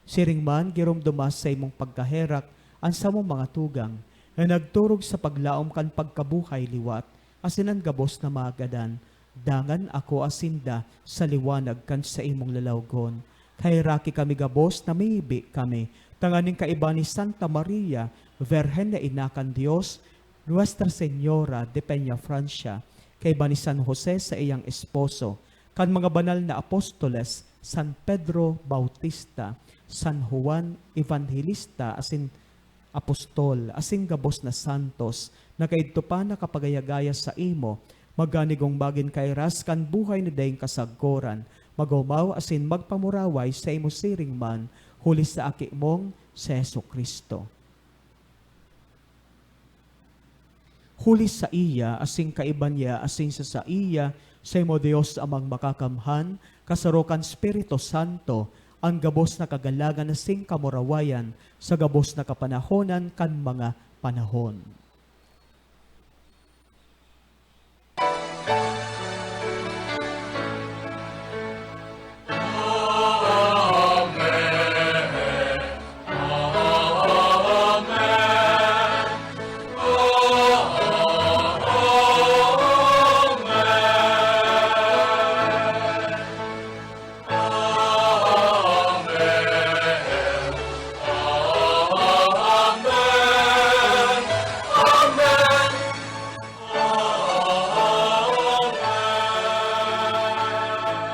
Siring man, giromdoma sa imong pagkaherak an samong mga tugang na nagturog sa paglaom kan pagkabuhay liwat asin an gabos na mga gadan, dangan akoa sinda sa liwanag kan saimong lalawgon. Kaheraki kami gabos na mibi kami, tanganing kaiba ni Santa Maria, Virgen na Ina kan Dios, Nuestra Señora de Peñafrancia, kaiba ni San Jose sa iyang esposo, kan mga banal na apostoles, San Pedro Bautista, San Juan Evangelista, asin apostol, asin gabos na santos, na kaidto pa nakapagaya-gaya saimo, maganigong magin kairas kan buhay na daing kasagkoran, mag-omaw asin magpamuraway saimo siring man, huli sa Aki mong si Jesu-Cristo. Huli saiya, asin kaiba niya, asin sa saiya, saimo Dios Amang Makakamhan, kasaro kan Espiritu Santo, an gabos na kagalangan asin kamurawayan sa gabos na kapanahonan kan mga panahon.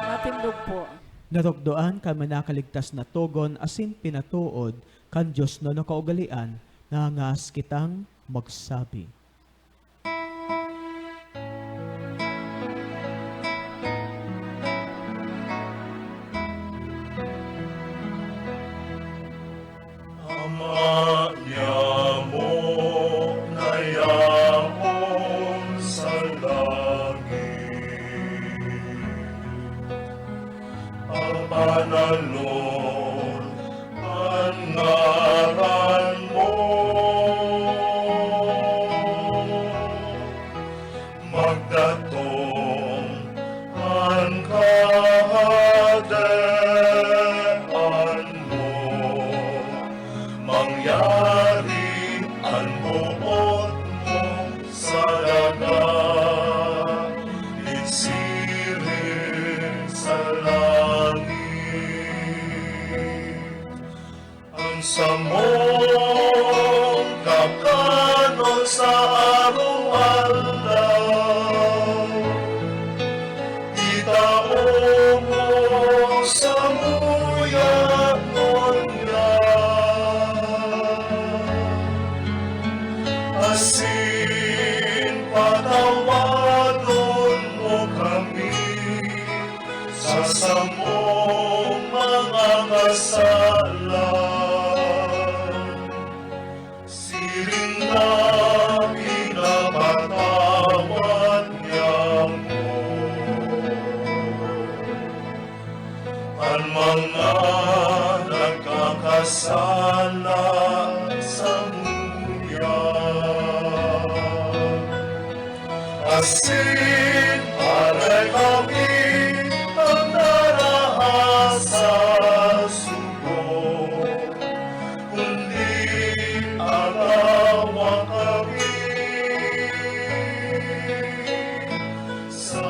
Matindog po. Natukdoan kan manakaligtas na togon asin pinatood kan Dios na nakaugalean Nangas kitang magsabi. Ama niamo na yaon sa langit, pabanalon an ngaran mo. Magdatong an kahadean mo, mangyari an boot mo sa daga, siring sa langit. An samong kakanon sa aroaldaw, itao mo samuya ngunyan, asin patawadon mo kami sa samong mga kasalan, siring na pinapatawad niamo an mga nagkakasala samuya. Asin aray kami pagdaraha sa sugo, kundi agawa kami sa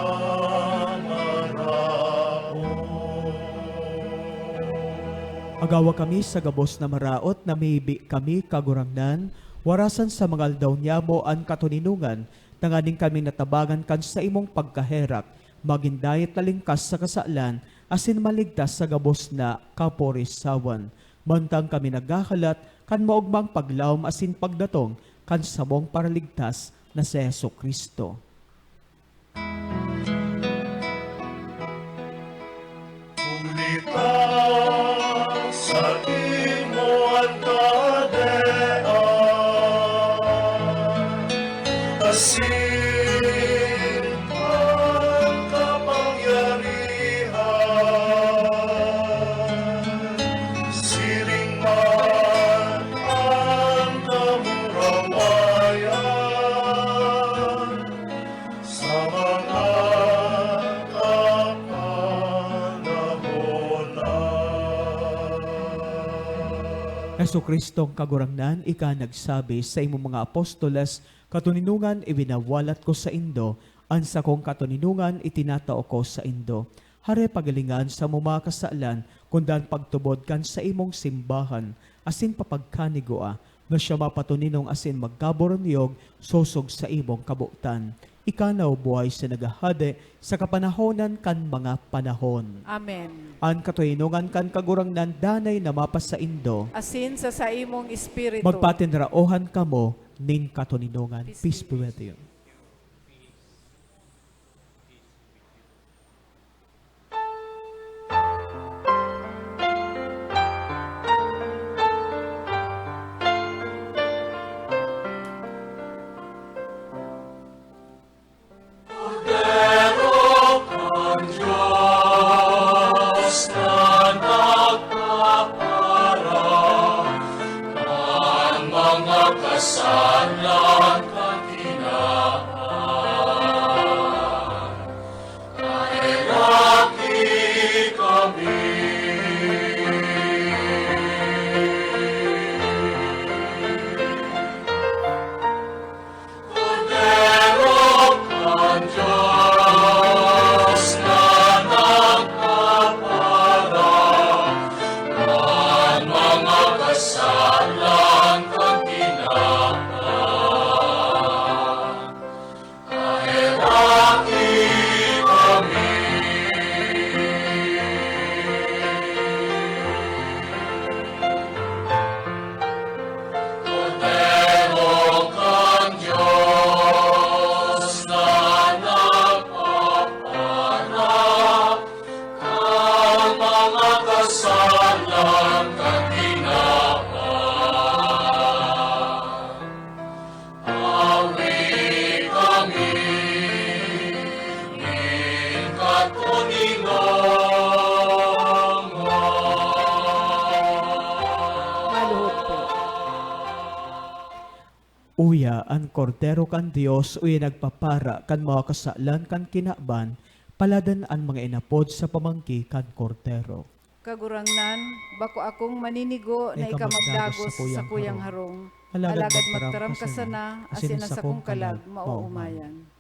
maraot. Agawa kami sa gabos na maraot, na mibi kami, Kagurangnan, warasan sa mga aldaw niamo an katoninongan, tanganing kami natabangan kan saimong pagkaherak, magin dayat na lingkas sa kasalan, asin maligtas sa gabos na kaporisawan. Mantang kami naghahalat kan maogmang paglaom asin pagdatong kan samong Paraligtas na si Jesu-Cristo. Huli ta saimo an kahadean, asin an kapangyarihan, siring man an kamurawayan, sa mga kapanahonan. Jesu-Cristong Kagurangnan, ika nagsabi sa imong mga apostoles, "Katoninongan iwinawalat ko saindo, an sakong katoninongan itinatao ko saindo." Hare pagalingan samo mga kasalan, kun dangan pagtubod kan saimong simbahan, asin papagkanigua, na siya mapatoninong asin magkaboronyog sosog sa imong kabotan. Ika na, O buhay sa naghahade sa kapanahonan kan mga panahon. Amen. An katoninongan kan Kagurangnan danay na mapasaindo. Asin sa saimong espiritu. Magpatinraohan kamo nin katoninongan. Peace be with you. Kordero kan Dios na nagpapara kan mga kasalan kan tinawan. Naheraki kami. Kordero kan Dios na nagpapara kan mga kasalan kan tinawan. Uya, an Kordero kan Dios, uya nagpapara kan mga kasalan kan kinaban, paladan an mga inapod sa pamanggi kan Kordero. Kagurangnan, bako akong maninigo na ika magdagos sa sakuyang harong, alagad magtaram ka sana, asin an sakong kalag maoomayan.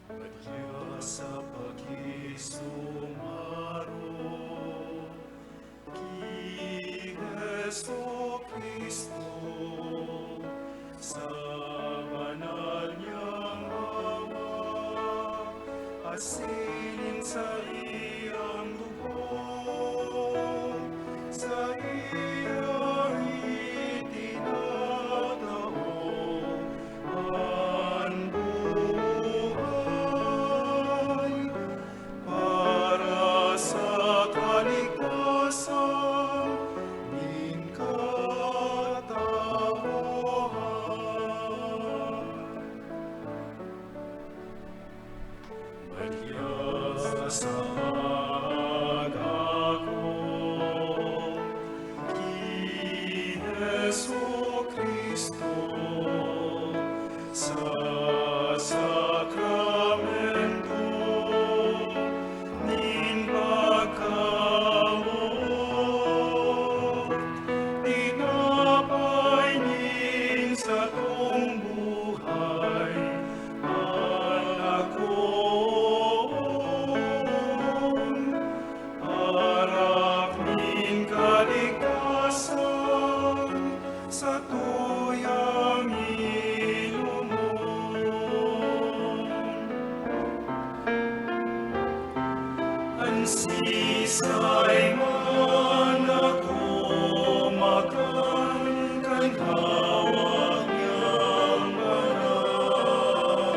Madya sa pakisumaro ki Jesu-Cristo, sa banal niyang hawak, asin nin saiyang dugo, saiya itinatao an buhay para sa kaligtasan nin katawohan. Madya sa aga ko ki Jesu-Cristo, sa sakramento nin pagkamoot, tinapay nin satong buhay, panakoon, arak nin kaligtasan, satuyang inomon. An siisay man na kumakan kan hawak niyang banal,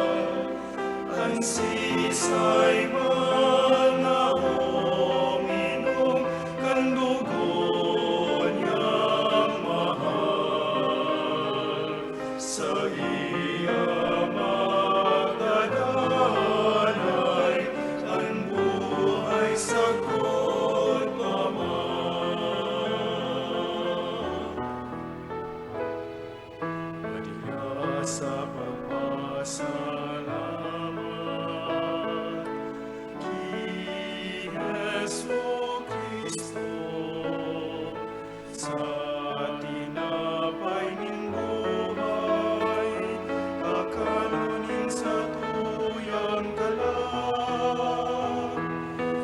an siisay man na uminom kan dugo niyang mahal, saiya magdadanay kan buhay sagkod pa man. Madya sa pagpasalamat ki Jesu-Cristo, sa tinapay nin buhay, kakanon nin satuyang kalag,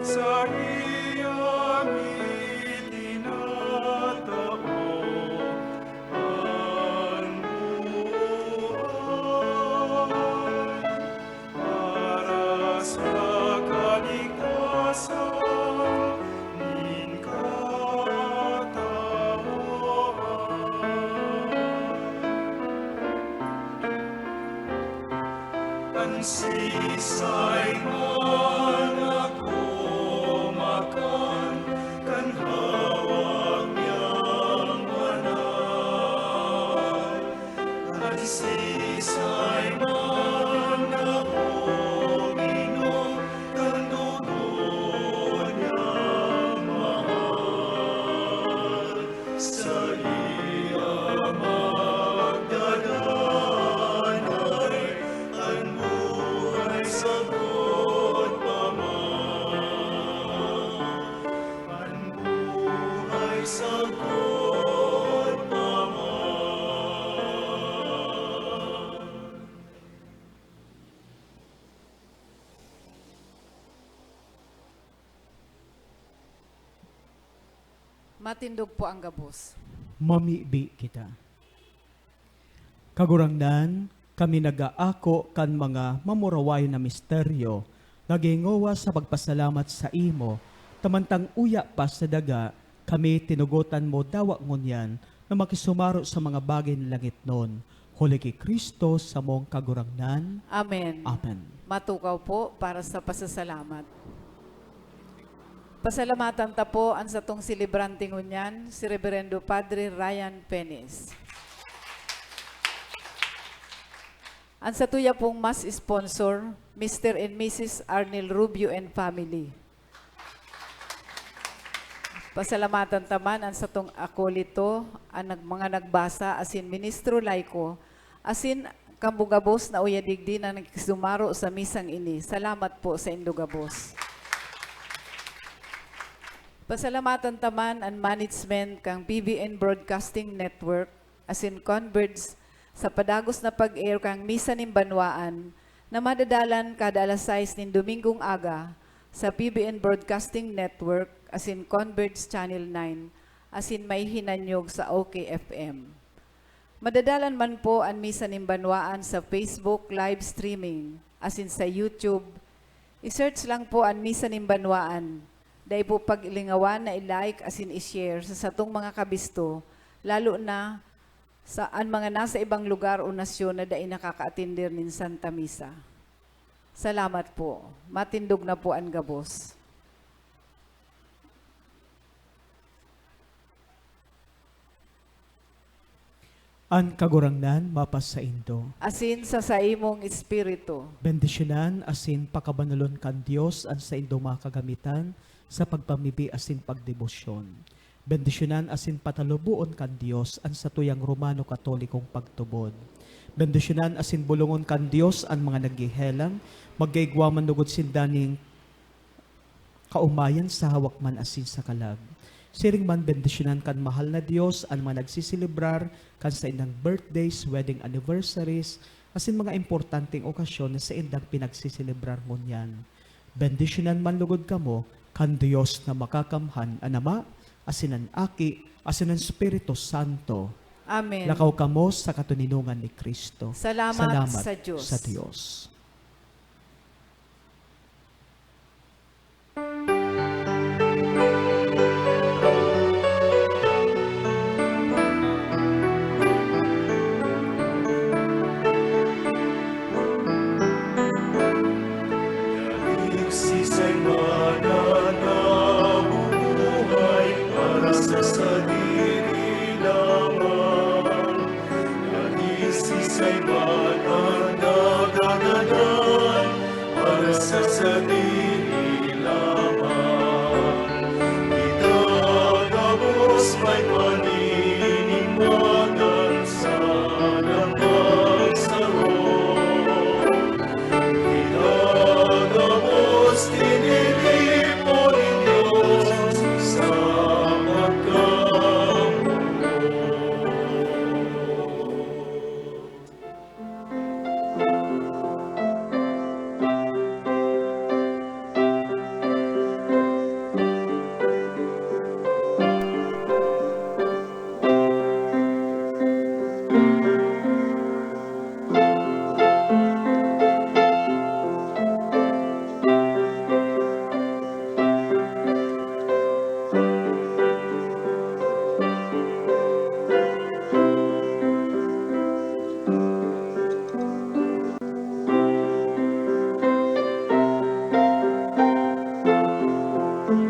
saiya itinatao an buhay para sa kaligtasan nin katawohan. An siisay man na kumakan kan hawak niyang banal, an siisay man na uminom kan dugo niyang mahal, saiya magdadanay an buhay sagkod pa Matindog po ang gabos. Mamibi kita. Kagurangnan, kami nag-aako kan mga mamurawayon na misteryo na gingowa sa pagpasalamat sa imo, ta mantang uya pa sa daga, kami tinugotan mo dawa ngunyan na makisumaro sa mga bagay na langitnon, huli ki Cristo samong Kagurangnan. Amen. Amen. Matukaw po para sa pasasalamat. Pasalamatan ta po an satong selebrante ngunyan, si Reverendo Padre Ryan Penes. An satuya pong mass sponsor, Mister and Missus Arnel Rubio and family. Pasalamatan ta man an satong akolito, an nag-, mga nagbasa asin ministro laiko, asin kamo gabos na uya digdi na nakisumaro sa misang ini. Salamat po saindo gabos. Pasalamatan ta man an management kan P B N Broadcasting Network asin Converge sa padagos na pag-air kan Misa nin Banwaan na madadalan kada alas sais nin Domingong aga sa P B N Broadcasting Network asin Converge Channel nine asin may hinanyog sa O K F M. Madadalan man po an Misa nin Banwaan sa Facebook live streaming asin sa YouTube. I-search lang po an Misa nin Banwaan. Dai po paglingawan na i-like asin i-share sa satong mga kabisto, lalo na sa an mga nasa ibang lugar o nasyon na dai nakakaatender nin Santa Misa. Salamat po. Matindog na po an gabos. An Kagurangnan mapasaindo. Asin sa saimong espiritu. Bendisyonan asin pakabanalon kan Dios an saindo mga kagamitan sa pagpamibi asin pagdebosyon. Bendisyonan asin pataluboon kan Dios an satuyang Romano Katolikong pagtubod. Bendisyonan asin bolongon kan Dios an mga naghehelang, magkaigwa man lugod sinda nin kaomayan sa hawak man asin sa kalag. Siring man, bendisyonan kan mahal na Dios an mga nagseselebrar kan saindang birthdays, wedding anniversaries, asin mga importanteng okasyon na saindang pinagseselebrar ngunyan. Bendisyonan man lugod kamo kan Dios na Makakamhan, an Ama, asin an Aki, asin an Espiritu Santo. Amen. Lakaw kamo sa katoninongan ni Cristo. Salamat sa Diyos. Sa Diyos.